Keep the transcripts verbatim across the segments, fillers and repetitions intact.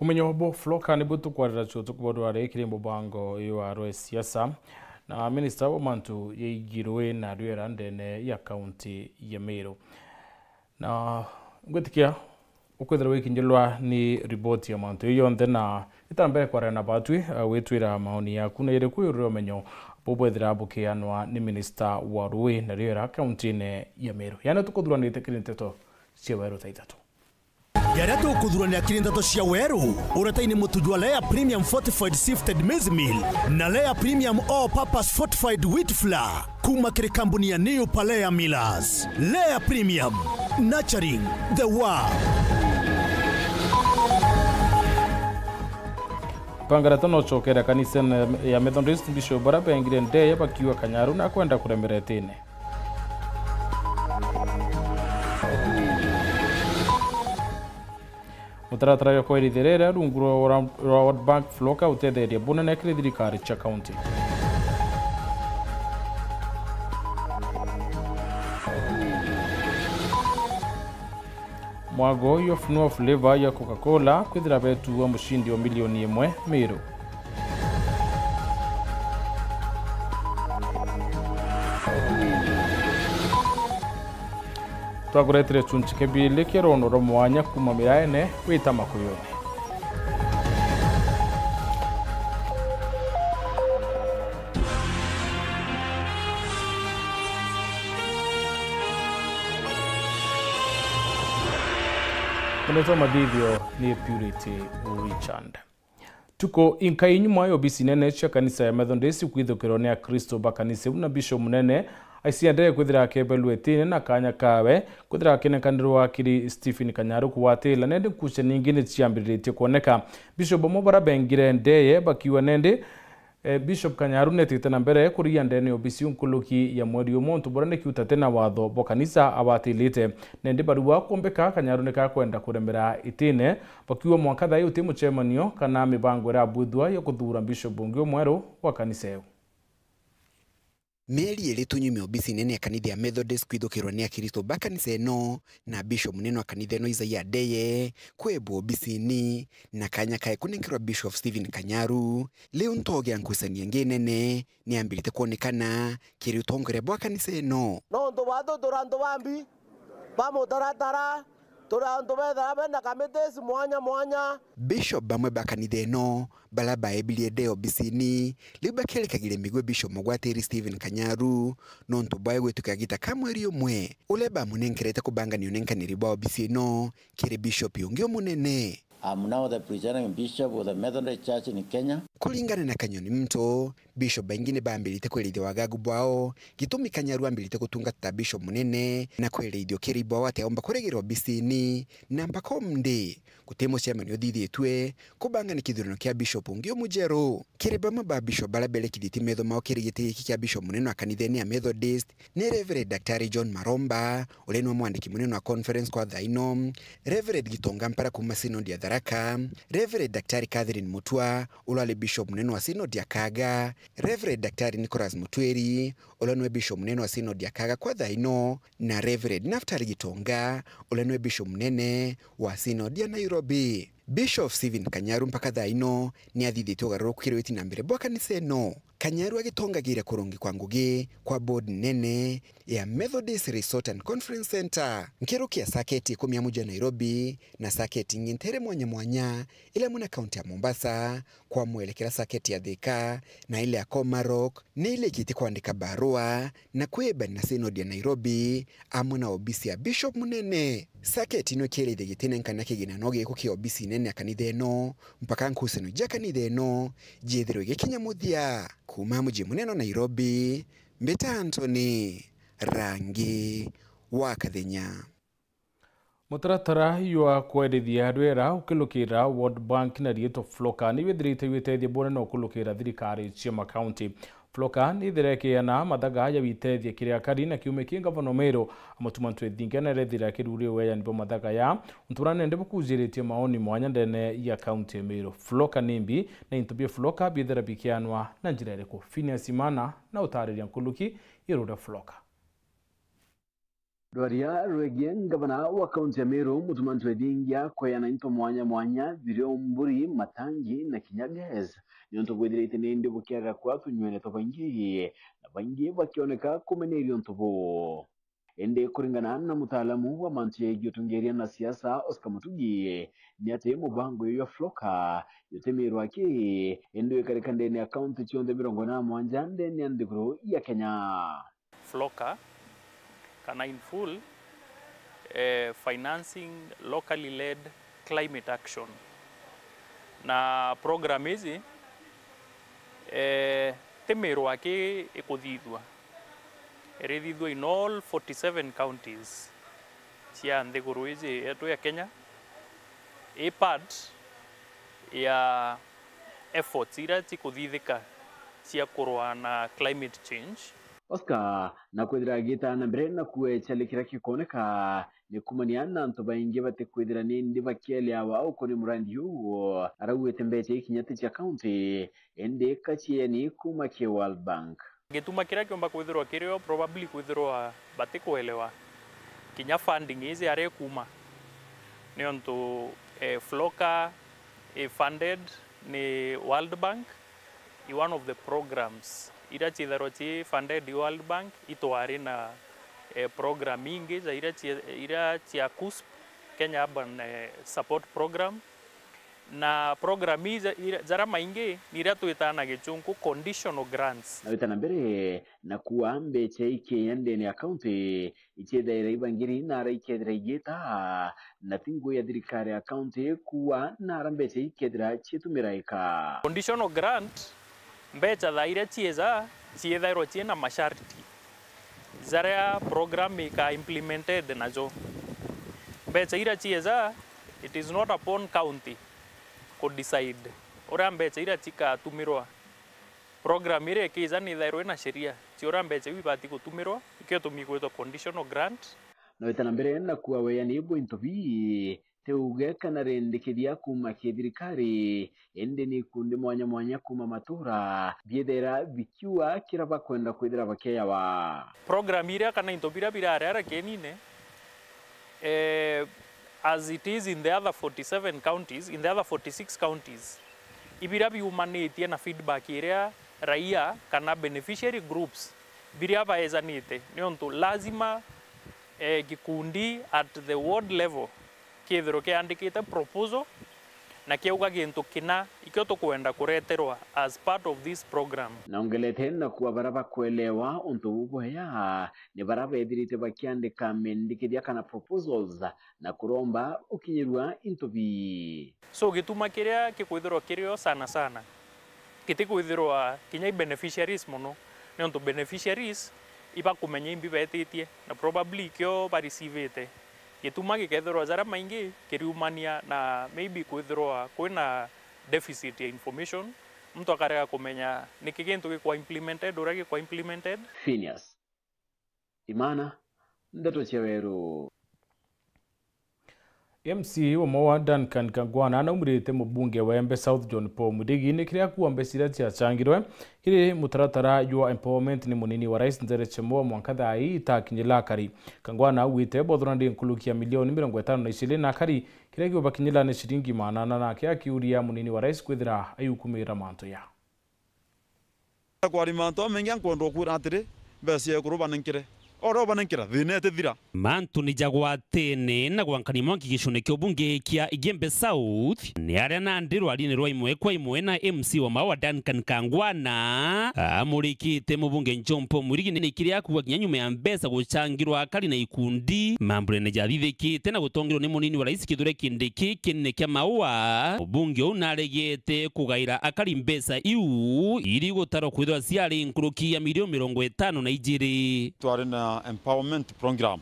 Umenyo bwa Floka nibu tukwarira cio tukubodware kiri mubango iyo arwe siasa na minista wa mantu yeigirwe na rwera ndene ya kaunti ya Meru. Na ngwitikia ukwithirwa wikinyirwa ni riboti ya mantu iyo yonthe, na itambere kwarana na batwi, uh, witwira maoni yaku na iriku iri umenyo bubwethira bukianwa ni minista wa rui na rwera kauntine ya Meru. Yani tukuthuranite kiri nteto cia weru thaa ithatu. Jaria tukuthuranira kiri nteto cia weru, uretaini mutu jwa Lea Premium Fortified Sifted Maize Meal na Lea Premium All Purpose Fortified Wheat Flour kuma kiri kambuni ya New Palea Millers. Lea Premium, nurturing the world. Pangarata no cokera kanisa ya Methodist, Bishop bara bengire ndeye bakiuga Kanyaru na kwenda kuremera itine. Mutaratara jwa kwerithirira rungu rwa, rwa, rwa World Bank Floka utetheria bunene kiri thirikari cia kaunti. Mwago yo funua flavor ya Coca-Cola kwithira betuwa mushindi wa milioni imwe Meru. Twakuretire chunchi kebili kia rono rwa mwanya kuma miraene wita Makuyuni. Munetwa mathithio ni Purity Richard. Tuko inkai nyuma ya obisi nene cia kanisa ya Methodist kwithukirwa ni Akristo ba kanisa iu na Bishop munene aiciendere kwithira akebelua itine na kanya kawe kwithira akenekanirwa kiri Stephen Kanyaru kugwatila, nende nkucia ningi ni ciambiriritie kwoneka. Bishop bamwe bara bengire ndeye bakiuga nende, eh, Bishop Kanyaru netite na mbere kuria ndene obisi iu nkuruki ya mweri umwe untu buria ni kiutate na watho bwa kanisa abatilite. Nende barua kumbika Kanyaru nikakwenda kuremera itine bakiuga mwanka thaa ii uti mucemanio kana mibango irabwithua ya kuthuura bishop ungi umweru wa kanisa iu. Mieri iri tunyume obisi nene ya kanitha ya Methodist kwithukirwa ni Akristo ba kanisa ino na bishop munene wa kanitha ino Isaiah Ndeye kwebwa obisini na kanya kae kunenkerwa Bishop Stephen Kanyaru. Riu ntoge ya nkucanio ingi nene niambirite kwonekana kiri utongoria bwa kanisa ino. Nontu bathu turi antu ba mbi, ba mutaratara, turi antu bethagirwa bena committees mwanya mwanya. Bishop bamwe ba kanitha ino bara baebirie ndee obisini, riu bakerikagiria migwe Bishop mugwatiri Stephen Kanyaru, nontu bwae gwitukia gita ka mweri umwe, uria bamunenkerete kubangania unenkaniri bwa obisi ino kiri Bishop ungi umunene. I'm now the presiding bishop of the Methodist Church in Kenya. Kuringana na Kanyoni Mto, bishop baingi ni bambirite kwirithia wagagu bwao, gitumi Kanyaru ambirite gutungata ta bishop munene na kwirithio kiri bwao ati aumba kuregirwa obisini, na mpaka umthi guti mucemanio uthithitue kubangania kithurano kia bishop ungi umujeru. Kiri bamwe ba bishop bara berekithitie metho mao kiri giti giki kia bishop munene wa kanithene ya Methodist, ni Reverend Daktari John Maromba, uria niwe mwandiki munene wa conference kwa thaa ino, Reverend Gitonga Mpara kuuma Synod ya Tharaka, Reverend Daktari Catherine Mutua, uria ari Bishop munene wa Synod ya Kaga, Reverend Daktari Nicholas Mutwiri, uria niwe Bishop munene wa Synod ya Kaga kwa thaa ino, na Reverend Naftali Gitonga, uria niwe Bishop munene wa Synod ya Nairobi. Bishop Stephen Kanyaru mpaka thaa ino ni athithitue ugaruruku kiri witi na mbere bwa kanisa ino. Kanyaru agitongagira kurungi kwa ngugi kwa board nene ya Methodist Resort and Conference Center. Nkiruki ya circuit ikumi ya muji wa Nairobi na circuit ingi ntere mwanya mwanya, ila amwe na kaunti ya Mombasa, kwa mwerekera circuit ya Thika na ile ya Komarok, ni ilikitie kwandika barua na kwibana na Synod ya Nairobi amwe na obisi ya Bishop munene. Circuit ino ikirithiria gitine nkana kigina no giko kia obisi nene ya kanitha ino, mpaka nkucanio ja kanitha ino jithirwe gikinya muthia. Kuuma muji munene wa Nairobi, mbita Anthony Rangi wa Kathenya. Mutaratara jwa kwerithia rwera ukilukira World Bank na riitwa Floka ni withirite witethia bunene ukulukira thirikari cia makaunti. Floka ni ithire ikiana mathaga ya witethia kiri akari na kiumia ki ngavana Meru Mutuma Ntwethingia nerethira kiruri weyani bwa mathaga ya untu buria nende bukujiritie maoni mwanya ndene ya kaunti ya Meru. Floka ni mbi na into bia Floka biithira bikianwa na njira iriku? Phineas Imana na utariria nkuruki iguru ria Floka. Rwaria rwegie ngavana wa kaunti ya Meru, Mutuma Ntwethingia, kweana into mwanya mwanya biria mburi, matangi na kinya gas, niuntu bwithirite nindi bukiaga kwa tunywene twa baingi, na baingi bakioneka kumeneria untu buu. Indi kuringana na mutaalamu wa mantu jegie utongeria na siasa, Oscar Mutugi, ni ati mubango uyu jwa Floka jutimirwa ki, indi wikarika ndene ya kaunti cionthe mirongo ina na mwanja ndene ya nthiguru ya Kenya. Floka, kana in full, eh, financing locally led climate action. Na program ici, eh, timirwa ki ikuthithua. Irithithua in all forty-seven counties cia nthiguru iji yetu ya Kenya. I part ya efforts iria cikuthithika cia kurwa na climate change. Oscar, na kwithira agita na mbere na kuecha kiria kikoneka, ni kumania na antu baingi batikwithira nindi bakieleawa ukuni murandi uu, araugite mbecha ikinya ti cia kaunti, indi ka cieani kuma ki World Bank. Gituma kiria kiumba kwithirwa kirio probably kwithirwa batikuelewa kinya funding iji aria ikuma, niuntu, eh, Floka i funded ni World Bank, i one of the programs iria ciithairwa ci funded i World Bank. Itwari na, eh, program ingi ja iria cie-, iria cia KUSP, Kenya Urban, eh, Support Program, na program ii ja-, iria, jaria maingi ni iria twitaa na gichunku conditional grants. Na wita na mbere na kuua mbecha ikinya ndene ya kaunti, ichiethaira ibangiri nara ikethira igiita, na ti ngugi ya thirikari ya kaunti kuua nara mbecha ikethira ciitumira ika. Conditional grant, mbecha thaa iria ciija, ciithairwa ciina masharti jaria program ika implemented najo. Mbecha iria ciija, it is not upon county ku decide uria mbecha iria cikatumirwa. Program iria ikiija ni ithairwa ina sheria cia uria mbecha iu ibati gutumirwa, ikio itumi igwitwa conditional grant. Na wita na mbere na kuua weani bwa into bii, ti uuge kana rendikithia kuuma ki thirikari, indi ni ikundi mwanya mwanya kuuma matuura biethera bikiua kiria bakwenda kwithira bakieyawa. Program iria kana into biria birariara kienine, eh, as it is in the other forty-seven counties, in the other forty-six counties, ibiria biumanitie na feedback iria raia kana beneficiary groups biria baejanite, niuntu lazima, eh, gikundi at the ward level kiithirwe kiandikite proposal na kiauga gintu kina ikio tukwenda kureterwa as part of this program. Na ongelete na kuua baria bakwelewa untu buu bweya ni baria bethirite bakiandika mendikithia kana proposals na kuromba ukinyirua into bii. So, gituma kiria gikwithirwa kirio sana sana, gitikwithirwa kinya i beneficiaries mono, niuntu beneficiaries ibakumenya imbi betitie, na probably ikio barecivite. Gituma gikethirwa jaria maingi kiriumania na maybe kwithirwa kwina deficit ya information, muntu akarega kumenya niki gintu gikwa implemented, uria gikwa implemented. Phineas Imana, Ndeto cia Weru. M C wa Maua Duncan Kangwana naumurite mubunge wa Embe South John Paul Mwirigi ni kiria kuua mbeca iria ciacangirwe kiri mutaratara jwa empowerment ni munini wa rais Njeri Chemwa mwanka thaa ii itakinyira akari. Kangwana augite bothora ndi nkuruki ya milioni mirongo itano na iciri na akari kiria giubakinyira ni ciringi maana ana, nake akiuria munini wa rais kwithira ayukumira mantu ya Kwari mantu jamaingi, nkwenda ukwira atiri, mbeca cia ekuru banenkere. O uria ubanenkera, thina itithira. Mantu ni jagwatene na gwankania mwanki gicune kia ubunge kia Igembe South, ni aria nandi rwariene rwa imwe kwa imwe na M C wa Maua Duncan Kangwana amurikite mubunge John Paul Mwirigi ni kiria akuuga kinya nyuma ya mbeca gucangirwa akari na ikundi, mambunene jathithikite na gutongerwa ni munini wa rais Kithure Kindiki kinene kia Maua. Mubunge uu naregete kugaira akari mbeca iu iri gutarwa kwithirwa ciari nkuruki ya milioni mirongo itano na ijiri. Twari na empowerment program,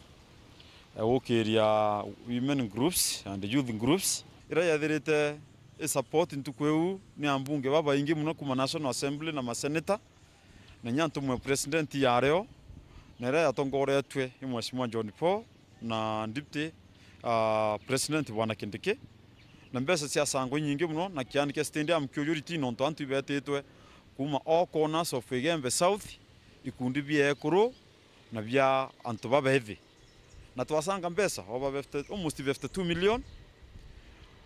eh, gukiria women groups and youth groups, iria yethirite i support ntuku iu ni ambunge babaingi mono kuma National Assembly na maseneta, na inya ntumwe president yario, na iria yatongoretue i Mheshimiwa John Paul na Deputy, ah, President Bwana Kindiki. Na mbeca ciacangwa inyingi mono, na kiani kia stadium kiujuriti, nontu antu ibetitwe kuma all corners of Igembe South, ikundi bia ekuru na bia antu babethi. Na twacanga mbeca over fifty, almost fifty-two million.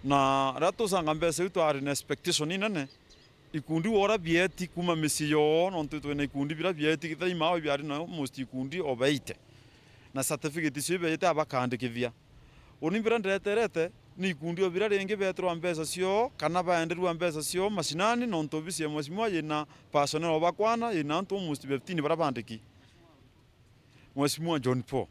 Na riria tucanga mbeca iu, twari na expectation inene. Ikundi wora bieti kuma micii yoo, nontu twina ikundi bira bieti, thaima ao biari na almost ikundi over eighty. Na certificate icio ibeete abakandikithia. Uni mbira ndeterete, ni ikundi o bira ringi beetirwa mbeca cioo, kana baenderua mbeca cioo macinani, nontu obisi ya mheshimiwa yina personnel bakwana, yina antu almost fifteen bara bandiki. Mheshimiwa John Paul.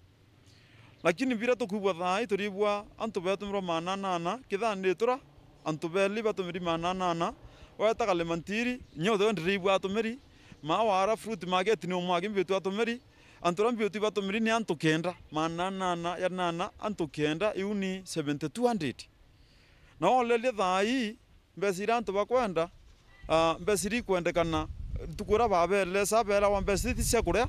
Lakini bira tukwigua thaa ii, turibua antu beetumirwa maana anana, kithaa nditura, antu beeli batumiri maana anana, wetaga Lemantiri, inya utheo ndiribua atumiri, maa wara fruit market ni umwe aki mbiutu atumiri, antu aria mbiutu batumiri ni antu kenda, maana anana ya nana, antu kenda, iu ni seventy-two hundred. Na oleria thaa ii, mbeca iria antu bakwenda, ah, mbeca iria ikwendekana, ntuku iria babeelesa, beerawa mbeca ici ti cia kuria,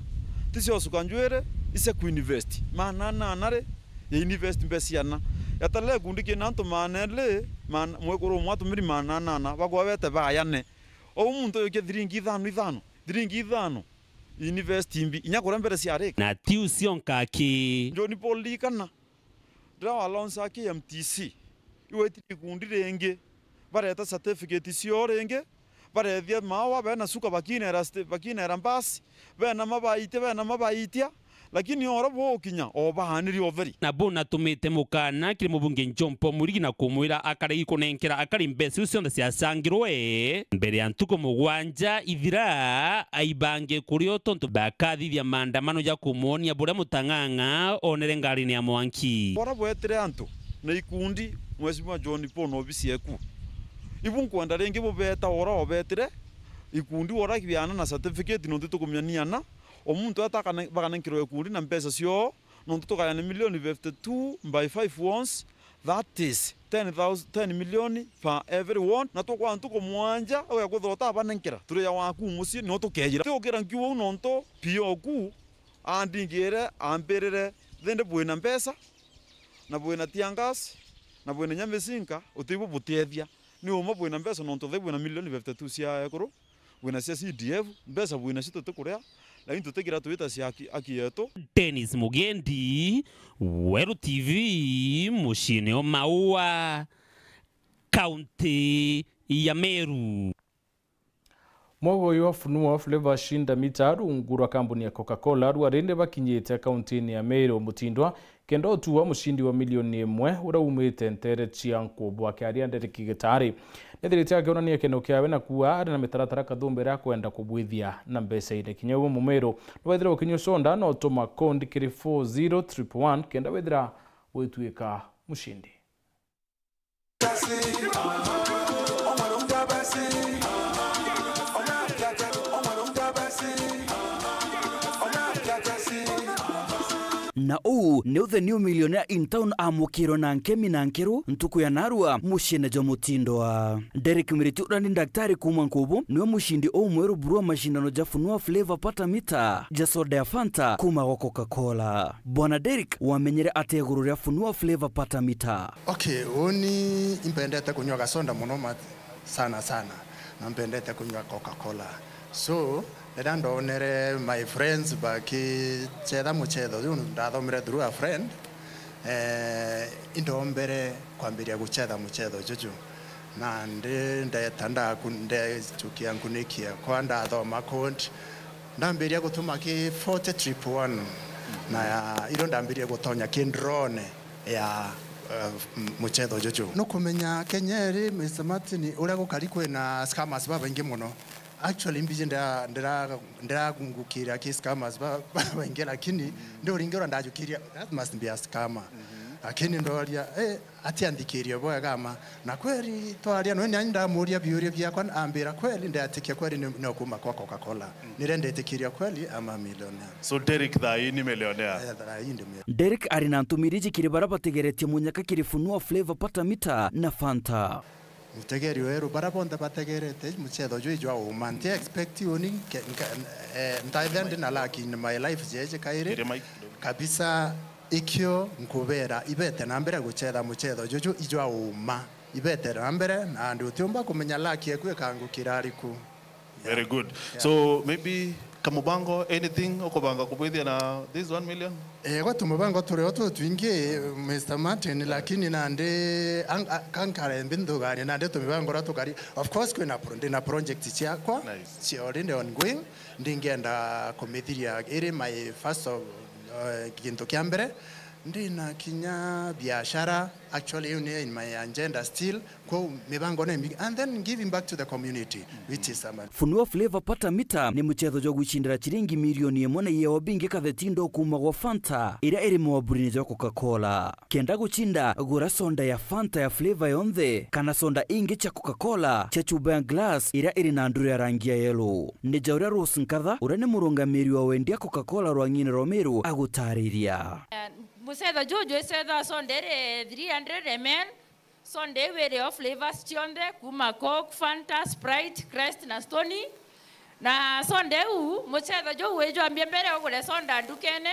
ti cia ucuka njwiri, i cia kuinvest. Maana anana ri, ya invest mbeca ciana. Yatara gikundi kina antu maana eli, maana, mwekuru umwe atumiri maana anana, bagwa bete bayane. Ou muntu ayukia thiringi ithano ithano, thiringi ithano, invest imbi, inya kuria mbere ciarika. Na tiu cionka aki. John Paul, ririkana, riria wa launch K M T C, iwetire ikundi ringi, bareta certificate cioo ringi, barethia maawa, bena suka bakinera sti-, bakinera mbasi, bena mabaitia, bena mabaitia, lakini oro bugukinya, o baaniri o very. Na buu natumite mukana kiri mubunge John Paul Murigi na kumwira akaregi kunenkera akari mbeca iu cionthe ciacangirwe mbere ya ntuku mugwanja ithira, aibange kurio tontu bakathithia maandamano ja kumwonia buria mutang'ang'a onere ngarine ya mwanki. Bora bwetire antu na ikundi, Mheshimiwa John Paul na obisi eku, ibu nkwenda ringi bubeta ora obetire ikundi ora kibiana na certificate, nontu tukumianiana, o muntu eta akane-, bakanenkerwa ikundi na mbeca cioo, nontu tukayana milioni fifty-two by five once, that is ten thousand, ten million per every one, na tukwa ntuku mwanja, ugakuthota abanenkera, turi ya waku mucii, no tukejira. Tiukira nkiu uu nontu P O ku andingire, ambirire, thindi bwina mbeca, na bwina tear gas, na bwina inya micinga, utibu butiethia. Ni umwe bwina mbeca nontu thai bwina milioni fifty-two cia ekuru, bwina cia C D F, mbeca bwina cio tutikuria, lakini tutikira twita cia aki, aki yetu. Dennis Mugendi, Weru T V, muciine o Maua, kaunti ya Meru. Mwogo uyu wa Funua Flavour Shinda Mita rungu rwa kambuni ya Coca-Cola rwa rindi bakinyite kauntiine ya Meru Mutindwa, kenda utuwa mucindi wa milioni imwe uria umite nteere cia nkubu. Akiaria Derek Gitari, nethirite akionania gikeno kiawe na kuuga ari na mitaratara kathumbe iria akwenda kubwithia na mbeca iri. Kinya ubu mumiru nubethire ukinyua soda na utuma code kiri four zero triple one kenda withira wituika mucindi. Na uu niu the new millionaire in town amukirwe na nkemi na nkeru ntuku ya narua muciine jwa Mutindwa. Derek Miriti uria ni ndaktari kuuma Nkubu niwe mucindi umweru buru wa macindano ja Funua Flavour Pata Mita ja soda ya Fanta kuuma gwa Coca-Cola. Bwana Derek wamenyere atia iguru ria Funua Flavour Pata Mita? Okay, uni impendete kunywa gasoda muno ma-, sana sana, na mpendete kunywa Coca-Cola. So, riria ndonere my friends bakichetha muchetho uyu, ndathomire through a friend, eh, indombere kwambiria guchetha muchetho juju. Na ndi ndeta ndaku-, ndechukia nkuniki yakwa, ndathoma code, ndambiria gutuma ki forty triple one, na ya, irio ndambirie gutonya ki ndrone ya, eh, m-, muchetho juju. Nukumenya Kenya iri, Mister Martin, uria gukari kwina scammers babaingi muno. Actually, mbiji ndira-, ndira-, ndiragungukira ki scammers ba-, babaingi, lakini ndi uringi uria ndajukiria, that must be a scammer. Lakini ndoria, eh, atianthikirie bwega ma. Na kweli twaria, nwe nani ndamuria biuria biakwa, ambira kweli, ndetikia kweli ni, ni ukuma kwa Coca-Cola. Nire ndetikiria kweli, I'm a millionaire. So Derek thaa hii ni millionaire? Eh, thaa hii ndi millionaire. Derek ari na ntumiri iji kiri baria bategeretie munyaka kiri Funua Flavour Pata Mita na Fanta. Mutegeri weru, baria bonthe bategerete muchetho juu jwa uma, nti expect uni ke-, nka-, eh, ntaithia ndi na luck in my life jeje kairi. Kiri mic kidogo. Kabisa. Ikio nkubera, ibete na mbere guchetha muchetho juju ijwa uma, ibete na mbere, na ndi utiumba kumenya luck eku ikangukira ariku. Very good. Yeah. So maybe Kamubango, anything ukubanga kubwithia na this one million? Eh, gwa tumubango turio tu twingi, Mister Martin, lakini nandi ang-, a-, kankare mbi nthugania, nandi tumibango ra tukari. Of course, kwina pro-, ndina project ciakwa, nice, cia already ongoing, ndingenda kumithiria iri my first of, uh, gintu kia mbere. Ndina kinya biashara, actually, iu ni in my agenda still. Kwou mibango ni mingi, and then giving back to the community, which is, um, Funua Flavour Pata Mita ni muchetho jwa gwicindira ciringi milioni imwe na iyao bingi katheti ndo kuuma gwa Fanta, iria iri mwaburine jwa Coca-Cola. Kenda gucinda, gura soda ya Fanta ya flavour yonthe, kana soda ingi cia Coca-Cola cia chuba ya glass iria iri na nduru ya rangi ya yellow. Ni ja uria Rose Nkatha, uria ni murungamiri wa wendia Coca-Cola rwang'ine rwa Meru, agutariria. Eh, muchetho juju icetha soda iri three hundred M L, soda iu iri o flavours cionthe, kuuma Coke, Fanta, Sprite, Crest na Stoney. Na soda iu, muchetho juu wijwambia mbere ugure soda ndukene.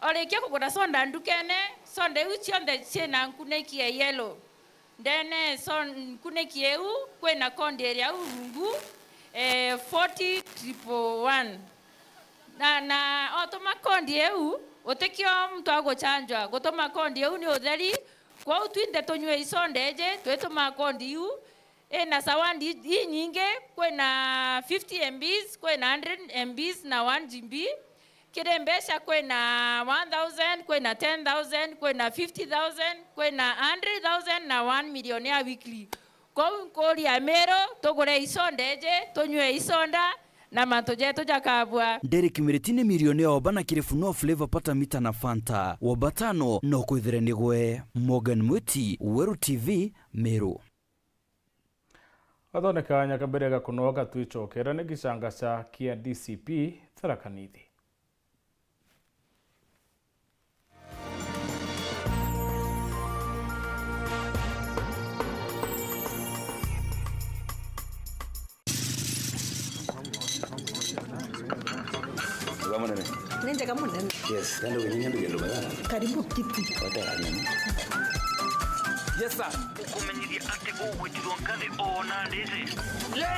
Orikia kugura soda ndukene, soda iu cionthe ciina nkuniki ya yellow. Ndene son-, nkuniki iu, kwina kondi iria au rungu, eh, forty triple one. Na, na otuma kondi iu, utikio muntu aguchanjwa. Gutuma kondi iu ni utheri, kwou twinthe tunyue isoda iji, twituma kondi iu, ina sawandi inyingi, kwina fifty M Bs, kwina hundred M Bs na one G B. Kiri mbeca kwina one thousand, kwina ten thousand, kwina fifty thousand, kwina hundred thousand na one million ya weekly. Kwou nkuria Miru, tugure isoda iji, tunyue isoda, na mantu jetu jakabua. Derek Miriti ni milioni ya obana kiri Funua Flavour Pata Mita na Fanta. Wabatano no kwithire nigwe. Morgan Mwiti, Weru T V, Miru. Gathoneka nyakambere ga kunoga twicokera ni gicanga ca kia D C P Tharaka Nithi. Wega munene. Ni njega munene. Yes, nenda uginyia nduge nduma ya. Karibu kiti. Wata ya nini? Yes, sir. Ukumenyithia ati ugwitirwo ngathi ona ndiri. Yes!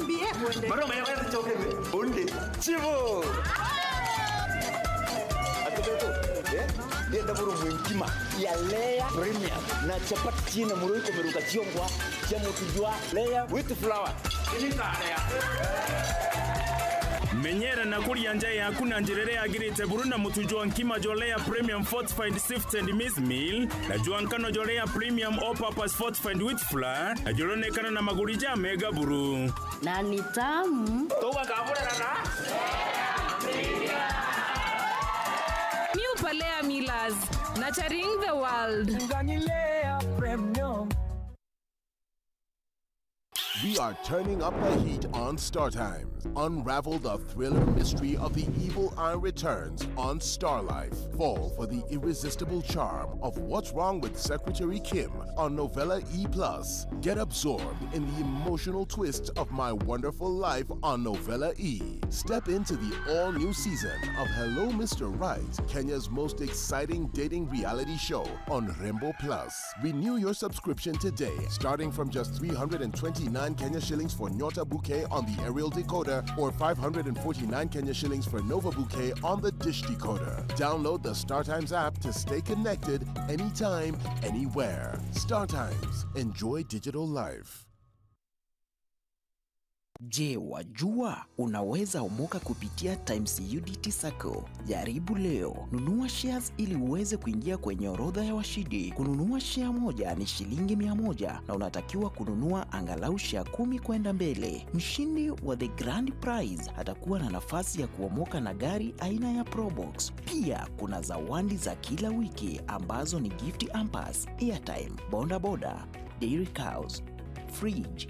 Mbie wende. Maroma ya wende chokebe. Undi. Chivo. Atubeto. Eh? Ndienda buru mwe nkima ya layer premium na chapati ciina muro ikomeruka ciongwa cia mutu jwa layer with flour. Menyera na kuria nja yaku na njira iria yagirite buru na mutu jwa nkima jwa layer premium fortified sifted maize meal na jwa nkano jwa layer premium all purpose fortified wheat flour na juronekana na maguri ja mega buru. Na ni tamu. Tugakaburana na New Palea Millers, nurturing the world. Ngani Layer Premium. We are turning up the heat on Star Times. Unravel the thriller mystery of the evil eye returns on Star Life. Fall for the irresistible charm of What's Wrong with Secretary Kim on Novella E plus. Get absorbed in the emotional twists of My Wonderful Life on Novella E. Step into the all-new season of Hello Mister Right, Kenya's most exciting dating reality show on Rembo Plus. Renew your subscription today, starting from just three hundred and twenty-nine Kenya shillings for Nyota Bouquet on the aerial decoder or five hundred and forty-nine Kenya shillings for Nova Bouquet on the dish decoder. Download the StarTimes app to stay connected anytime, anywhere. StarTimes. Enjoy digital life. Je, wajua unaweza omoka kupitia Times U D T Sacco? Jaribu leo. Nunua shares ili uweze kuingia kwenye orodha ya washindi. Kununua share moja ni shilingi mia moja na unatakiwa kununua angalau share kumi kwenda mbele. Mshindi wa the grand prize atakuwa na nafasi ya kuomoka na gari aina ya Probox. Pia kuna zawadi za kila wiki ambazo ni gift hampers, airtime, boda boda, dairy cows, fridge,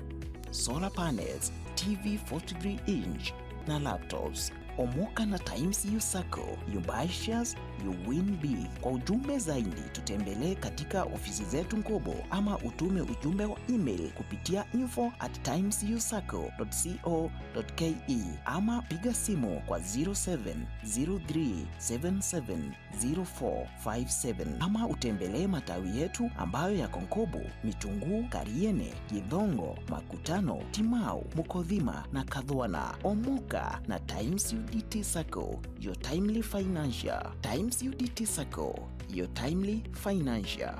solar panels, T V forty-three inch na laptops. Omoka na Times U Sacco. You buy shares, You win big. Kwa ujumbe zaidi, tutembelee katika ofisi zetu Nkobo ama utume ujumbe wa email kupitia info at times u circle dot co dot ke ama piga simu kwa zero seven zero three seven seven zero four five seven ama utembelee matawi yetu ambayo yako Nkobo, Mitunguu, Kariene, Githongo, Makutano, Timau, Mukothima na Kathwana. Omoka na Times U D T Sacco, your timely financial. Times U D T Sacco, your timely financial.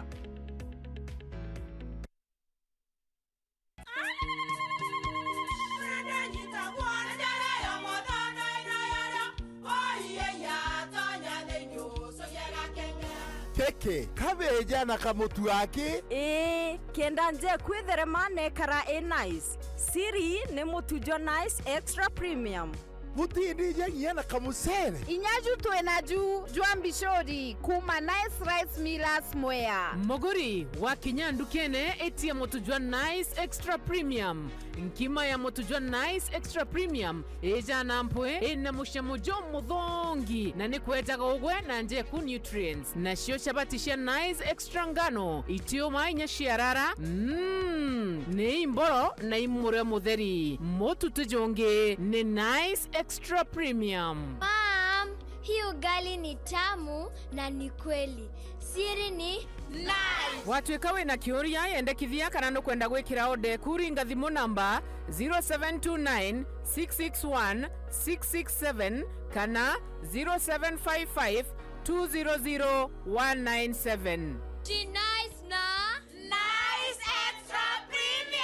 Keke, kabeja na kamutu aki? Ii, kenda nje kwitherema nekara i nice. Siri ni mutu jwa Nice Extra Premium. Mutindi inya nginya na kamucere. Inya ju twi na ju jwa mbicuri kuma Nice Rice Millers Mwea. Muguri, wakinya ndukene, itia mutu jwa Nice Extra Premium. Nkima ya mutu jwa Nice Extra Premium ijana mpwi, ina mucamo jumuthongi, na ni kwejaga ugwe na njeku nutrients. Nacio chabati cia Nice Extra ngano, itiuma inya ciarara, mm, ni imboro na imurio mutheri. Mutu ti jungi, ni Nice Extra Premium. Mom, hii ugali ni tamu na ni kweli. Siri ni Nice. Watuika wina kiuria, yendekithia kana nukwenda gwikira order eku, ringa thimu namba zero seven two nine six six one six six seven kana zero seven five five two zero zero one nine seven. Ti Nice na Nice Extra Premium.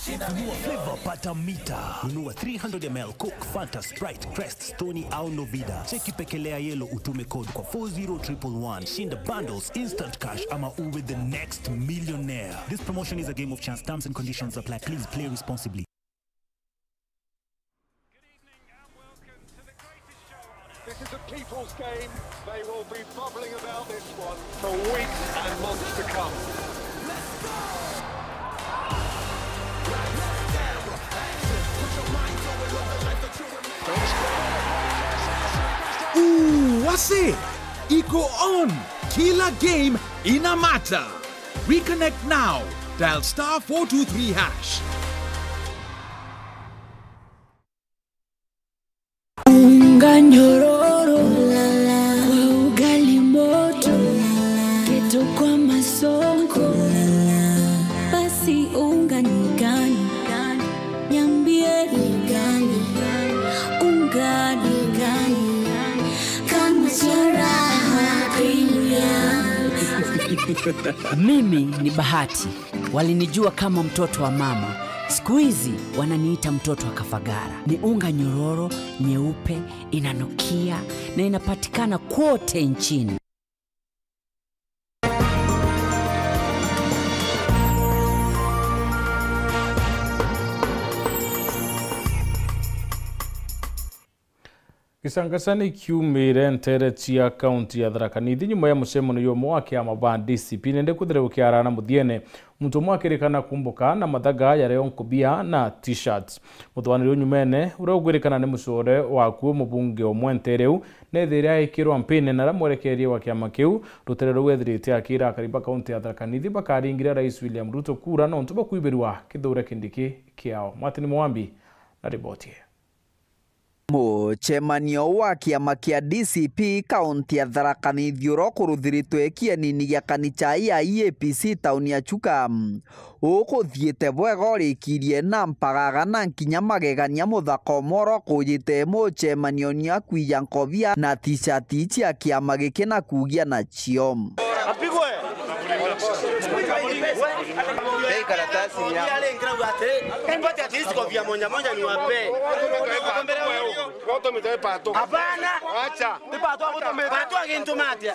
Nunua flavor, pata mita. Nunua three hundred M L Coke, Fanta, Sprite, Crest, Stoney au Novida. Cheki pekelea yellow, utume code kwa four zero triple one. Shinda bundles, instant cash ama uwe the next millionaire. This promotion is a game of chance. Terms and conditions apply. Please play responsibly. This is a people's game. They will be bubbling about this one for weeks and months to come. Ooh, wase! Iko on! Kila game ina matter! Reconnect now. Dial star four two three hash. Unga nyororo kwa ugali moto, keto kwa masonko, basi unga ni gani? Niambie ni gani? Unga ni gani? Kama cha Raha Premium. Mimi ni Bahati. Walinijua kama mtoto wa mama. Siku hizi wananiita mtoto wa Kafagara. Ni unga nyororo, nyeupe, inanukia na inapatikana kwote nchini. Gicangacani kiumire nteere cia kaunti ya Tharaka Nithi nyuma ya mucemanio jumwe wa kiama ba D C P nende kwithirwa gukiarana muthiene, muntu umwe akirikana kumbuka na mathaga jario nkubia na t-shirts. Muthwaniri uyu nyumene, uria ugwirikana ni mucore waku mubunge umwe nteere iu, nethire aikirwa mpine na aria mwerekeria wa kiama kiu, rutere ruu ethirite akira akari ba kaunti ya Tharaka Nithi bakaringira Rais William Ruto kura nontu bwa kwibirwa Kithure Kindiki kiao. Martin Mwambi na riboti ii. Mucemanio wa kiama kia D C P kaunti ya Tharaka Nithi uria ukuruthiritwe kienini gia kanicha ya E A P C tauni ya Chuka ukuthiite bwega, urikirie na mpagaga na nkinya magegania muthaka umwe uria ukujite mucemanioni a kwija nkobia na t-shirt cia kiama giki na kugia nacio. Apigwe. Hii karatasi ni yako. Mpate at least kofia moja moja niwape. Hapana. Acha. Pato agintumate.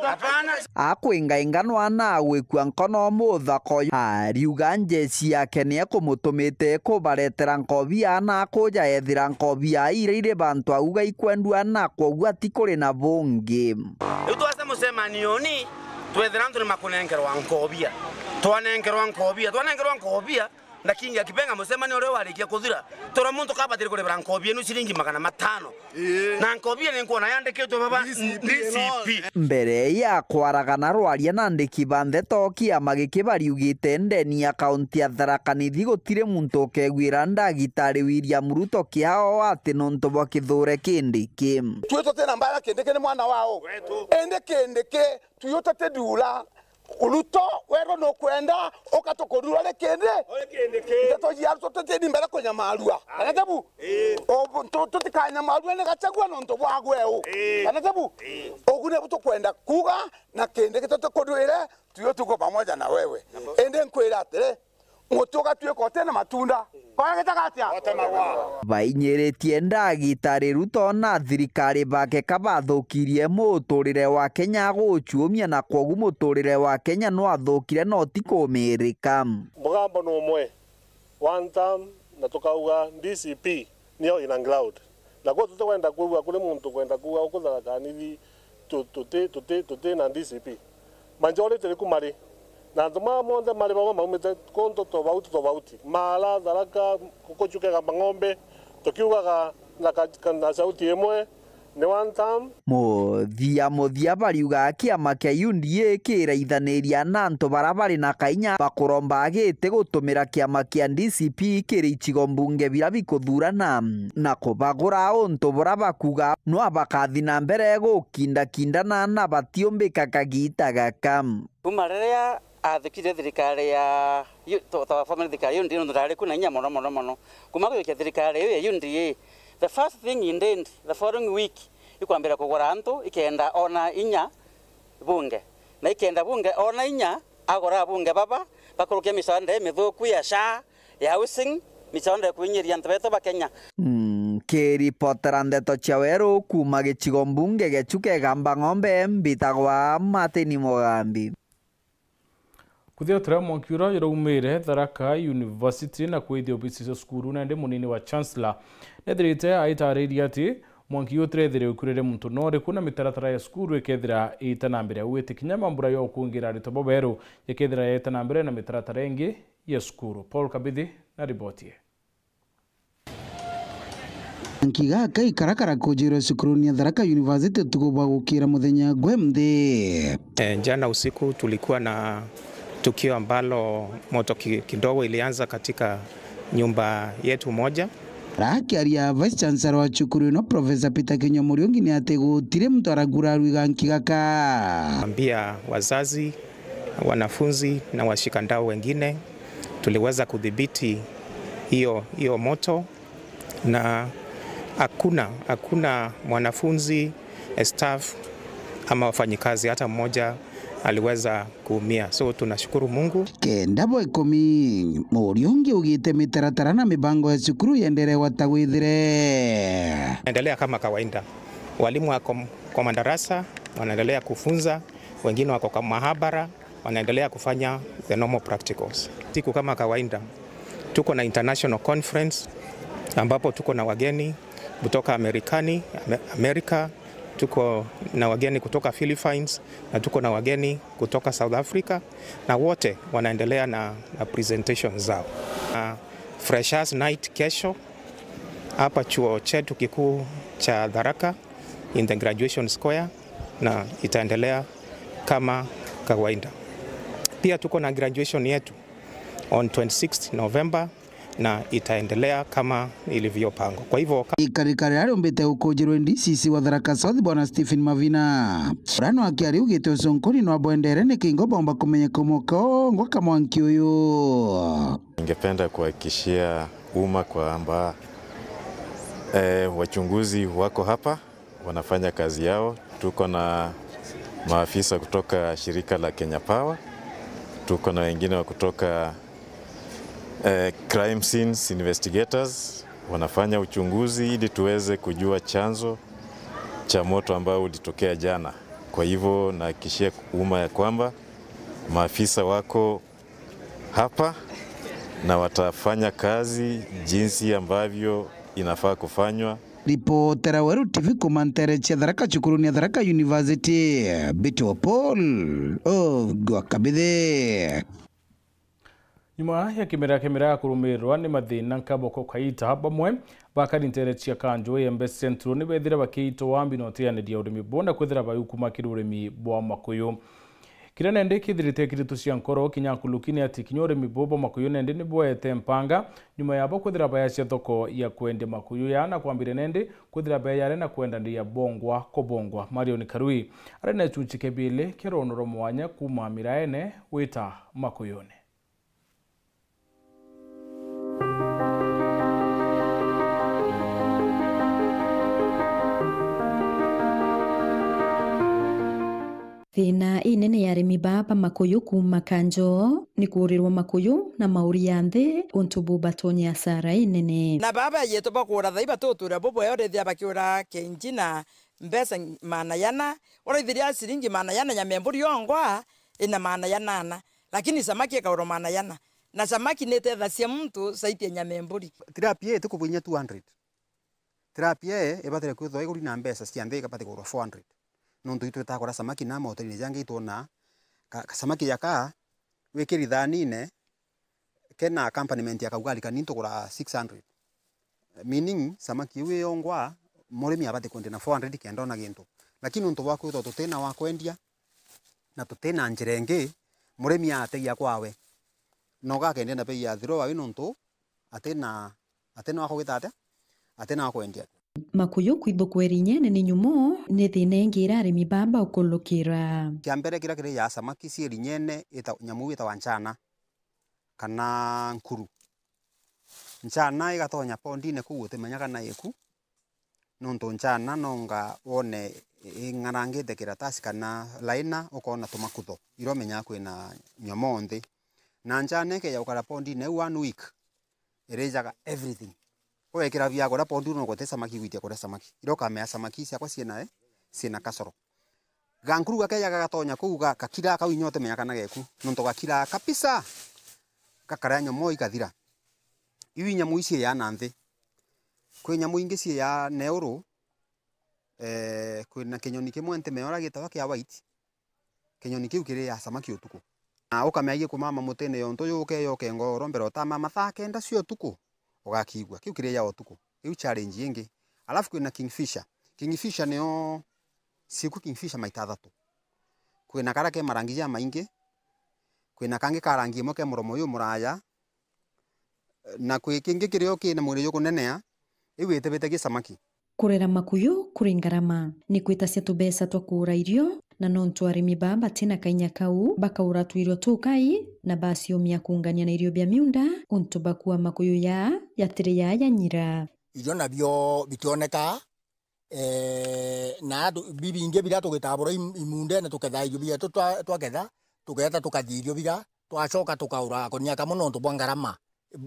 Hapana. Akwingainga nwana agwikua nkono muthaka uyu. Ariuga njeci yake ni ekumutumite kubaretera nkobia na akuja ethira nkobia iria iri bantu auga ikwendua na kwoguo atikuri na bungi. Riu twase mucemanioni, twethira antu ni makunenkerwa nkobia. Twanenkerwa nkobia, twanenkerwa nkobia, Na Kingi akibenga mucemanio uria warikia kuthira, tura muntu kabatire kuribira nkobi inu ciringi magana matano. Na nkobi ii ni nkuona yandikitwe baba D C P. Mbere ya kwaragana rwaria na andiki ba ndeto, kiama giki bariugite ndeni ya kaunti ya Tharaka Nithi gutiri muntu ukegwira ndagitari William Ruto kiao ati nontu bwa kithure Kindiki. Tui tutina mbara Kindiki ni mwana wao. Indi Kindiki tui utete ndura. Ruto, weerwa nukwenda, uka tukurura ri Kindiki? Ndeto cia Ruto tutini mbere kunyamarua. Kana tabu? Ii. O, tu-, tutikanyamarua ni Gachagua nontu bwa gweu. Ii. Kana tabu? Ii. Ugu nibu tukwenda kuuga, na Kindiki tutikurwire, tuyo tuko pamoja na wewe. Indi nkwira atiri, muti ugatuika utina matunda. Koya gitagatia? Otemagwa. Bainyiritie ndagitari Ruto na thirikari bake kabathukirie muturire wa Kenya gucuumia, na kwogu muturire wa Kenya nwathukire na utikumirika. Mugambo ni umwe, one term, na tukauga D C P niyo in a cloud. Na kwoguo tutikwenda kwigua kuri muntu kwenda kuuga uku Tharaka Nithi tu-, tuti, tuti, tuti na D C P. Majority ni ku mari. Na antu maya monthe mari bamwe maumite kuntu tofauti tofauti. Maara, Tharaka, Kuchuka, Ikamba Ng'ombe, tukiugaga na ka-, ka-, na sauti imwe, ni one term. Muthia muthia bariuga kiama kia U D A kiraithaniria na antu bara bari na kainya ba kuromba giti gutumira kiama kia D C P kiri icigo mbunge bira bikuthurana, na kubagura untu bura bakuga nwa bakathi na mbere gukindakindana na batiumbika kagita gaka. Kuma riria athikire thirikari ya U-, to-, to-, former thirikari ya U D A, nontu ndari ku na inya mono, mono, mono. Kuma gujukia thirikari iu ya U D A, the first thing he did the following week, ikwambira kugura antu, ikenda ona inya bunge. Na ikenda bunge ona inya, agura abunge baba, bakurukia misaanda imithuku ya SHA, ya housing, misaanda ya kuinyiria antu betu ba Kenya. Mm, kiripotera ndeto cia weru kuma gicigo mbunge gia Chuka Ikamba Ng'ombe, mbitagwa Martin Mugambi. Kuthia turia mwanki uria uraumire Tharaka University na kwithia obisi cia cukuru, nandi munini wa Chancellor nethirite aitariria ati mwanki uyu utirethire ukurire muntu noriku, na mitaratara ya cukuru ikethira iita na mbere. Augite kinya mambura ya ukungira aritwa baberu ikethira yaita na mbere na mitaratara ingi ya cukuru. Paul Kabithi na riboti ii. Nkiga kai karakara kujirwa cukuruni ya Tharaka University utuku bwa gukira muthenya gwe nthi. Eh, jana usiku tulikuwa na tukio ambalo moto ki-, kidogo ilianza katika nyumba yetu moja. Akiaria Vice Chancellor wa cukuru ino, Professor Peter Kinyua Muriungi, ni ati gutiri muntu aragura rwiga nkiga ka. Ambia wazazi, wanafunzi na washikadau wengine, tuliweza kudhibiti hiyo, hiyo moto, na hakuna, hakuna mwanafunzi, eh, staff ama wafanyikazi hata mmoja aliweza kuumia. So, tunashukuru Mungu. Kenda bwa ikumi, Muriungi augite mitaratara na mibango ya cukuru yenderee gwata gwithire. Endelea kama kawaida. Walimu wako m-, kwa madarasa, wanaendelea kufunza, wengine wako kwa mahabara, wanaendelea kufanya the normal practicals. Siku kama kawaida, tuko na international conference ambapo tuko na wageni kutoka Amerikani, Ame-, Amerika, tuko na wageni kutoka Philippines na tuko na wageni kutoka South Africa, na wote wanaendelea na, na presentations zao. Na Freshers Night kesho hapa chuo chetu kikuu cha Tharaka in the Graduation Square, na itaendelea kama kawaida. Pia tuko na graduation yetu on twenty-sixth November, na itaendelea kama ilivyopangwa. Kwa hivyo, ka- Ikarika riria riumbite gukujirwe D C C wa Tharaka South, Bwana Stephen Mavina, uria no akiaria augite ucunkuni no bwendere, niki ngo bomba kumenyeka umwe kongwa ka mwanki uyu. Ningependa kuhakikishia umma kwamba, eh, wachunguzi wako hapa, wanafanya kazi yao. Tuko na maafisa kutoka shirika la Kenya Power, tuko na wengine wa kutoka, eh, crime scenes investigators, wanafanya uchunguzi ili tuweze kujua chanzo cha moto ambao ulitokea jana. Kwa hivyo, nahakikishia umma ya kwamba maafisa wako hapa na watafanya kazi jinsi ambavyo inafaa kufanywa. Ripotera Weru T V kuma ntere cia Tharaka, cukuruni ya Tharaka University, Mbitwa Paul Ogwa Kabithi. Nyuma ya kimera kimera ya kurumirwa ni mathina nkaboko kaita, bamwe bakari ntere cia Kanjo Embe Central ni bethira bakiitwa mbi na utianiria urimi bo na kwithira bayukuma kiri urimi bwa makuyu. Kiria nendi kithirite kiritu cia nkoro kinya nkuruki ni ati kinya urimi bo bwa makuyu nendi ni bwete mpanga nyuma yabo kwithira bayacia thoko ya kwendia makuyu ya na kwambire nendi kwithira beyare na kwendaniria bongwa kubongwa. Marion Karui ari na gicunci kia bili kia rono rwa mwanya kuma Miraene wita Makuyune. Thina inene ya arimi baa ba makuyu kuuma Kanjo ni kuurirwa makuyu na mauri ya nthi, untu bu batonye asara inene. Na baa beejite bakuura thai batuture bubwea urithia bakiura kenji na mbeca maana yana, uraithiria ciringi maana yana nyama ya mburi yongwa ina maana yanana, lakini samaki ikaurwa maana yana. Na samaki ni itethacia muntu zaidi ya nyama ya mburi. Tilapia ii tikugwa inya two hundred. Tilapia ii ibatire kwithwa iguri na mbeca cia nthi, ikabati kugurwa four hundred. Nontu itwitaga kuria samaki na mahotelini jangi itwona ka, ka samaki jaka wikiri thanine kena accompaniment ya kaugali kanini tugura six hundred. Meaning, samaki iu iyongwa, murimi abati kwendia na four hundred kenda ona gintu. Lakini nontu bwa kwithwa tutina wa kwendia, na tutina njira ingi, murimi ategia kwawe. Na ugakendia na bei ya throw away nontu atina, atina wa kugita atia? Atina wa kwendia. Makuyu kwithukwa irinyene ni nyumo ni thina ingi iria arimi baa baukulukira. Kia mbere kiria kiri ya samaki cia irinyene ita, nyamu itawa nchana kana nkuru. Nchana igatonya pondine kuu utimenya kana iku, nontu nchana nonga wone ing'arangite kiratasi kana laina, ukoona tumakutho, iria umenyaga kwina nyomoo nthi. Na nchana ikeja gukara pondine iu one week, irijaga everything. Ugekira biakuria pondine, no guti samaki igwitia kuria samaki. Iria ukamenya samaki ciakwa ciina, ciina kasoro. Gankuru gakeja gagatonya kuu ga-, gakira kau inya utimenya kana geku. Nontu gakira kabisa, gakaria nyomoo ikathira. Iu inyamu ici ciiaa na nthi. Kwi nyamu ingi ciiaa neuru, eh, kwina kinyoni kimwe ntimenya uria gitawa kia white. Kinyoni kiu kiriaa samaki utuku. Na ukamenya gikumama mutine yontu yuke yoke ngoro mbere utama mathaa kenda cia utuku, ugakiigua. Kiu kiriaa utuku. Iu challenge ingi. Alafu kwina kingfisher. Kingfisher nio, ciku kingfisher maita athatu. Kwina karia ke marangi jamaingi, kwina kangi ka rangi imwe ke muromo jumuraya, na kwi kingi kirio kina mwiri jukunenea, iu itibite gi samaki. Kurera makuyu kuri ngarama, ni kwitacia tubeca twa kuura irio, na nontu arimi baa batina kainya kau, bakaura twirio tukai na baciumia kungania na irio bia miunda, untu bakua makuyu ya, yatiri ya yanyira. Irio nabio bitioneka, eh, na antu bibingi biria tugitabura im-, imundene tuketha irio bietu twa-, twaketha, tugeeta tukathia irio bira, twacoka tukaura konia kamwe nontu bwa ngarama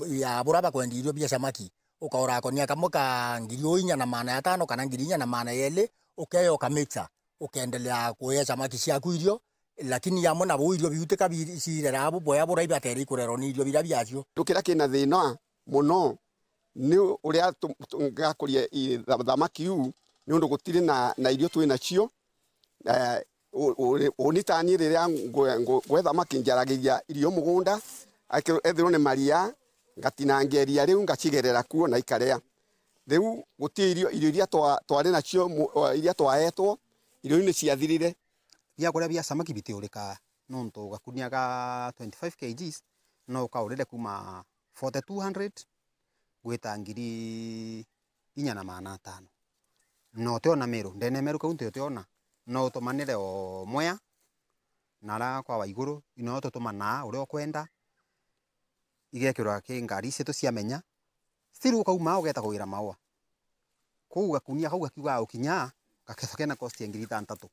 ya buria bakwendia irio bia samaki. Ukaura konia kamwe ka ngiri inya na maana ya tano kana ngiri inya na maana ya ili, ukeya ukamixer, ukeendelea kuya samaki ciaku irio, lakini amwe nabo irio biu tika bi-, cireraa bubwea buria ibatere ikurerwa ni irio biria biacio. Ndu kiria kina thina mono ni uria tu-, tu-, ngakuria i-, tha-, thamaki iu, niundu gutiri na, na irio twi nacio. Eh, u-, u-, uni tani riria ngwe-, ngwe-, ngwe thamaki njaragiria irio mugunda, ake-, ethirwa ni maria, ngatinangia iria riu, ngacigerera kuo na ikaria. Riu guti irio, irio iria twa-, twari nacio mu-, o, iria twaetwo, irio iu ni ciathirire. Biakuria bia samaki bitiurika, nontu gakunia ga twenty-five kilograms no ukaurire kuma forty-two hundred gwita ngiri inya na maana atano. Na utiona Meru, ndene Meru kau nti utiona, no utumanire o Mwea, na aria kwa Waiguru, ino tutumanaa uria ukwenda, igekirwa ki ngari cietu cia menya, still ukauma ugeta kugira maua. Kuu gakunia kau gakiuga ukinya, gakethwa kena cost ya ngiri itantatu.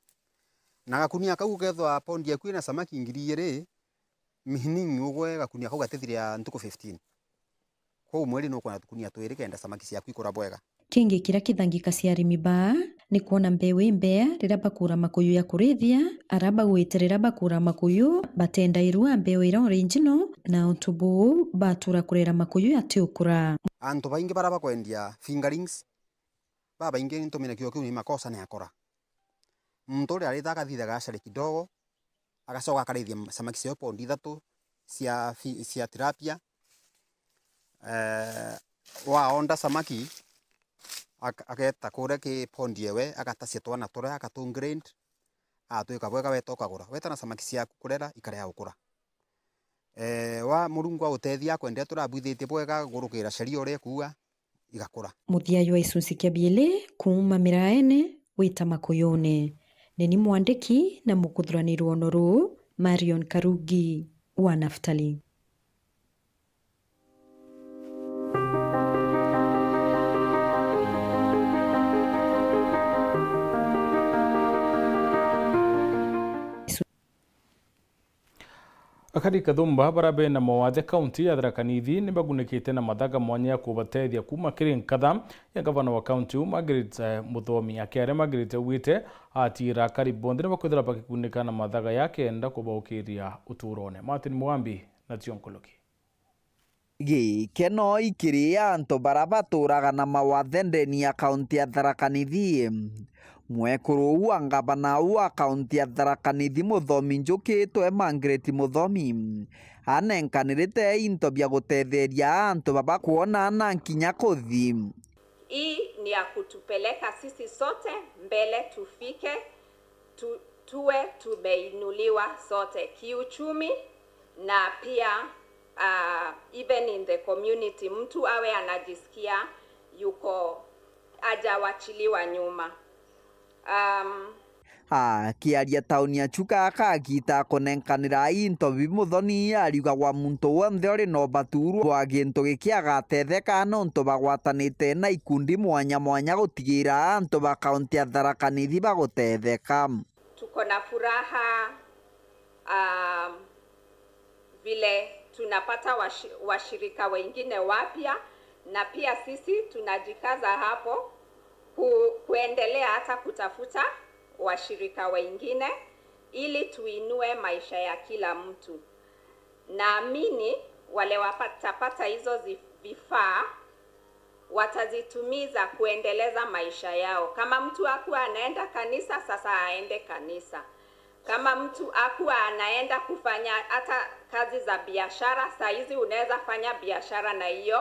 Na gakunia kau ukethwa pondi yaku ina samaki ngiri igiri, meaning ugwe gakunia kau gatithiria ntuku fifteen. Kwou mweri nukwona tukunia twiri kenda samaki ciaku ikura bwega. Kingi kiria kithangikacia arimi baa ni kwona mbeu imbea riria bakuura makuyu ya kurithia, aria bagwite riria bakuura makuyu batendairua mbeu iria original, na untu buu batura kurera makuyu yatiukura. Antu baingi baria bakwendia fingerlings, babaingi ntumire kiugo kiu ni makosa ni akora. Muntu uria arita akathitha gacari kidogo, agacoka akarithia samaki cio pondi ithatu, cia fi-, cia tilapia. Eh, waonda samaki, ak-, ageta kuria ki pondi ewe, agatacia twana turia, agatu grade, atwika bwega, weta ukagura. Weta na samaki ciaku kurera, ikaria gukura. Eh, wa Murungu agutethia, akwendea turabwithitie bwega, gurukira sheria uria ikuuga, igakura. Muthia jwa gicunci kia biiri kuuma miraene gwita makuyune. Ni ni mwandiki na mukuthurani rwono ruu, Marion Karungi wa Naftali. Akari kathumba bara bena mawathe kaunti ya Tharaka Nithi ni bagunikite na mathaga mwanya ya kubatethia kuuma kiri nkatha ya ngavana wa kaunti uu Margaret, eh, Muthomi. Akiaria, Margaret augite atiira akari bonthe ni bakwithirwa bakigunika na mathaga ya kenda kubaukiria uturone. Martin Mugambi na Tion Kuluki. Gikeno ikiri antu bara baturaga na mawathe ndeni ya kaunti ya Tharaka Nithi. Mwekuru uu wa ngavana uu wa kaunti ya Tharaka Nithi, Muthomi Njukitwe Margaret Muthomi, anenkanirite into bia gutetheria antu baba kwona na nkinya kuthi. Hii ni ya kutupeleka sisi sote mbele, tufike tu, tuwe tumeinuliwa sote kiuchumi na pia, uh, even in the community, mtu awe anajisikia yuko, hajawachiliwa nyuma. Um, akiaria tauni ya Chuka akagita kunenkanira into bibi, Muthoni ariuga gwa muntu wonthe uri na ubaturwa bwa gintu giki agatetheka, nontu bagwatanite na ikundi mwanya mwanya gutigira antu ba kaunti ya Tharaka Nithi bagutetheka. Tuko na furaha, um, vile tunapata washi-, washirika wengine wapya, na pia sisi tunajikaza hapo ku-, kuendelea hata kutafuta washirika wengine ili tuinue maisha ya kila mtu. Naamini wale watapata hizo zi-, vifaa watazitumiza kuendeleza maisha yao. Kama mtu hakuwa anaenda kanisa, sasa aende kanisa. Kama mtu hakuwa anaenda kufanya hata kazi za biashara, saa hizi unaweza fanya biashara na hiyo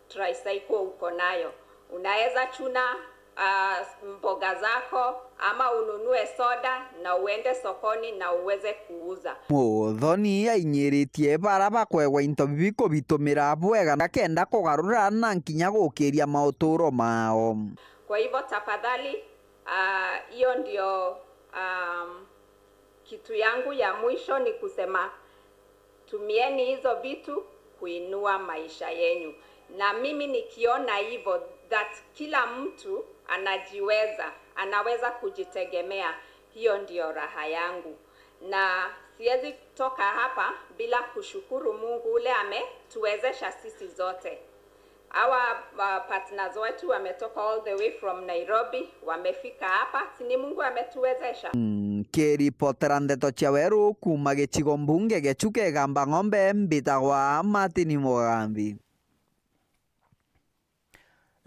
tricycle uko nayo. Unaweza chuna, ah, mboga zako, ama ununue soda na uende sokoni na uweze kuuza. Muthoni ainyiritie bara bakwegwa into bibi kubitumira bwega na kenda kugarura na nkinya gukiria mauturo mao. Kwa hivyo tafadhali, ah, hiyo ndio, um, kitu yangu ya mwisho ni kusema, tumieni hizo vitu kuinua maisha yenyu. Na mimi nikiona hivyo, that kila mtu anajiweza, anaweza kujitegemea, hiyo ndio raha yangu. Na siwezi toka hapa bila kushukuru Mungu ule ametuwezesha sisi zote. Hawa, uh, partners wetu wametoka all the way from Nairobi, wamefika hapa. Si ni Mungu ametuwezesha? Mm, kiripotera ndeto cia weru kuuma gicigo mbunge gia Chuka Igamba Ng'ombe, mbitagwa Martin Mugambi.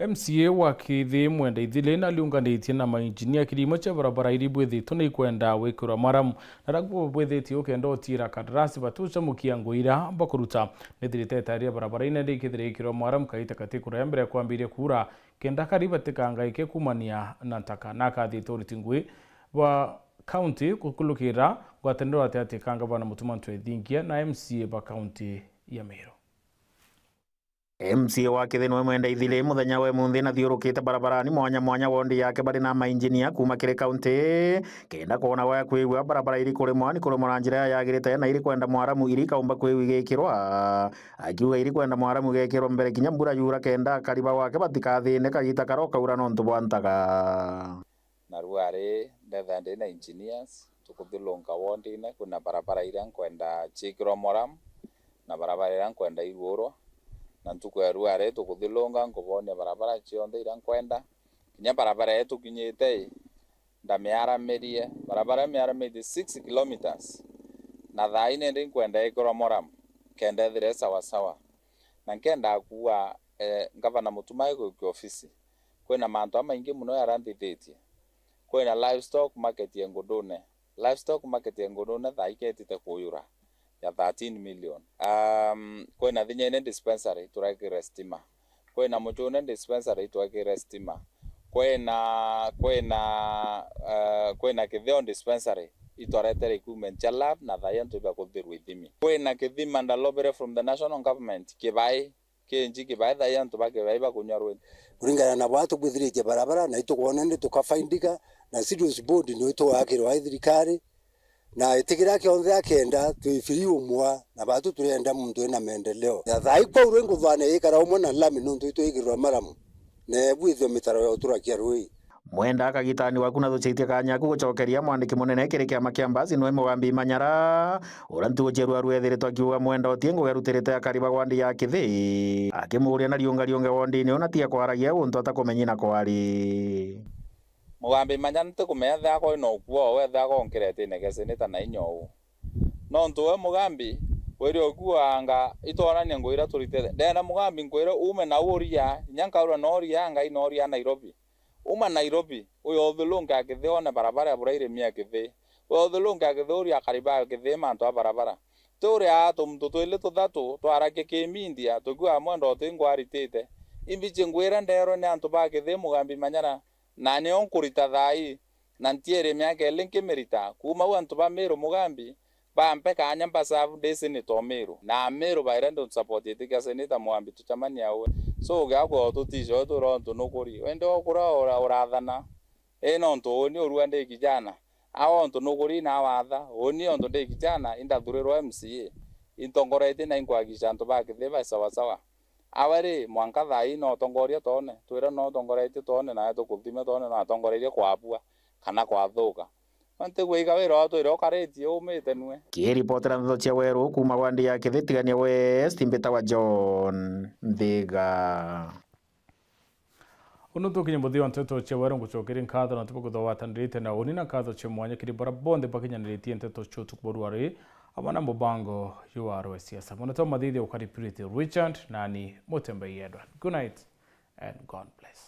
M C A wa Kithi Mwenda Ithili nariunganitie na mainjinia kirimo cia barabara iri bwithitwe ni ikwenda gwikirwa maramu. Na ragu bwithitie ukenda utiira kandarasi batucamukia ngugi iria bakuruta. Nithirite itaari ria barabara inene ikithira ikirwa maramu kaita kati kuraya mbere ya kwambiria kuura, kenda akari batikangaike kuumania na ntaka. Na akathite uriti ngugi bwa kaunti gukulukira ngwataniro gataati ka ngavana Mutuma M'Ethingia na M C A ba kaunti ya Meru. M C A wa Kithi niwe Mwenda Ithili muthenya wa imunthi nathiurukite barabarani mwanya mwanya wondi yake bari na mainjinia kuuma kiri kaunti kenda kwona gwa kwigua barabara iri kurimwa ni kurimwa na njira ya yagirite na iri kwenda mwaramu iri kaumba kwigua igikirwa. Akiuga iri kwenda mwaramu igekirwa mbere kinya mbura yura kenda akari ba gwake batikathine kagita karia ukaura nontu bwa ntaga. Na rua ri ndetha ndi na engineers, tukuthilunga wondine, kwina barabara iria nkwenda ciikirwa moram, na barabara iria nkwenda iruurwa. Na ntuku ya rua ri tukuthilunga, nkubonia barabara cionthe iria nkwenda. Kinya barabara ii tukinyite i, ndamiaramirie. Barabara ii miaramitie six kilometres. Na thaa ii nindi nkwenda ikirwa moram, kenda ithire sawa sawa. Na nkenda kuua, eh, Ngavana Mutuma agukia ofisi. Kwina mantu jamaingi mono jaria nthithitie. Kwina livestock market ya Ngundune. Livestock market ya Ngundune thaa iketite kuyura. ya thirteen million. Um, kwina Thinyene dispensary turekire stima. Kwina Muchune dispensary itwekire stima. Kwina, kwina, uh, kwina Kitheo dispensary itwaretere equipment cia lab na thaai antu ibakuthirwa ithimi. Kwina Kithima Ndalobere from the national government, Kibai, Kenji Kibai, thaai antu ba Kibai bakunywa rwiri. Kuringana na baa tukwithiritie barabara, na itukwona ni tukafaindika, na Sidos Board ni itugakirwa i thirikari, na itigira kionthe akenda twi free umwa, na batu turienda muntu ena maendeleo. Ya thaai kwaurwe nguthane ikara umwe na lami nontu itwikirwa maramu, na bwithio mitaro ya uturakia rui. Mwenda akagitani waku na thucitie kanya aku gucokeria mwandiki munene kiri kiama kia Mbasi nwe Mugambi Manyara, uria ntugu cia ruaru ethiritwe akiuga Mwenda uti ngugi arutirite akari ba wandi ya Kithi, akimuuria na riunga riunga wondini una tiga kwaragia untu atakumenyi na kwari. Mugambi Manyara ntikumenya ethira kwina ukuo, ethira akonkirete inegese nita na inya uu. Nontu we Mugambi, wiri ukuo anga itwonania ngugi iria turitite. Ndenda Mugambi nkwire ume na uria, inya nkaurwa nooria, Ngai nooria Nairobi. Uma Nairobi, uyothulunke a Kithi one barabara ya burairimi a Kithi. Uyothulunke a Kithi uria akari ba Kithi mantu a barabara. Ti uria aa tumuntu twili tuthatu twarakia ki media, tukiuga Mwenda uti ngwaritite. Imbichi ngwira ndeerwe ni antu ba Kithi Mugambi Manyara, na nio nkurita thaai, na ntieri miaka ili nkimirita. Kuuma au antu ba Miru Mugambi, bampe kanya mbasavu ndi senator o Miru. Na Miru baire ndu support itikia senator Mugambi tucemanie awe. So, ugiakwa ututice we twira untu nukuri. Wende okura ura-, urathana. Ii nontu uni urua ndi kijana. Awe untu nukuri na watha. Uni untu ndi kijana, indathurirwa M C A. Intongoretie na inkuhakikisha antu ba Kithi ba sawa sawa. Awe ri, mwanka thaai no utongoria toone. Twira no utongoretie toone, nawe tukuthime toone no atongorerie kwabua kana kwathuka. Nontu gwika wira wa twire ukaritie umite nue. Kiripotera ndeto cia weru kuuma wandi ya Kithi Tigania West, mbitawa John Nthiga. Unu tukinye muthia wa nteto cia weru, ngucokeria nkatho na tubuguthowatanirite na uni na nkatho cia mwanya kiri bara bonthe bakinyaniritie nteto cia utuku bwa ruari, amwe na mubango juu wa rwe siasa. Mwana twa mathithia ukari Purity Richard, nani Mutembei Edward. Good night and God bless.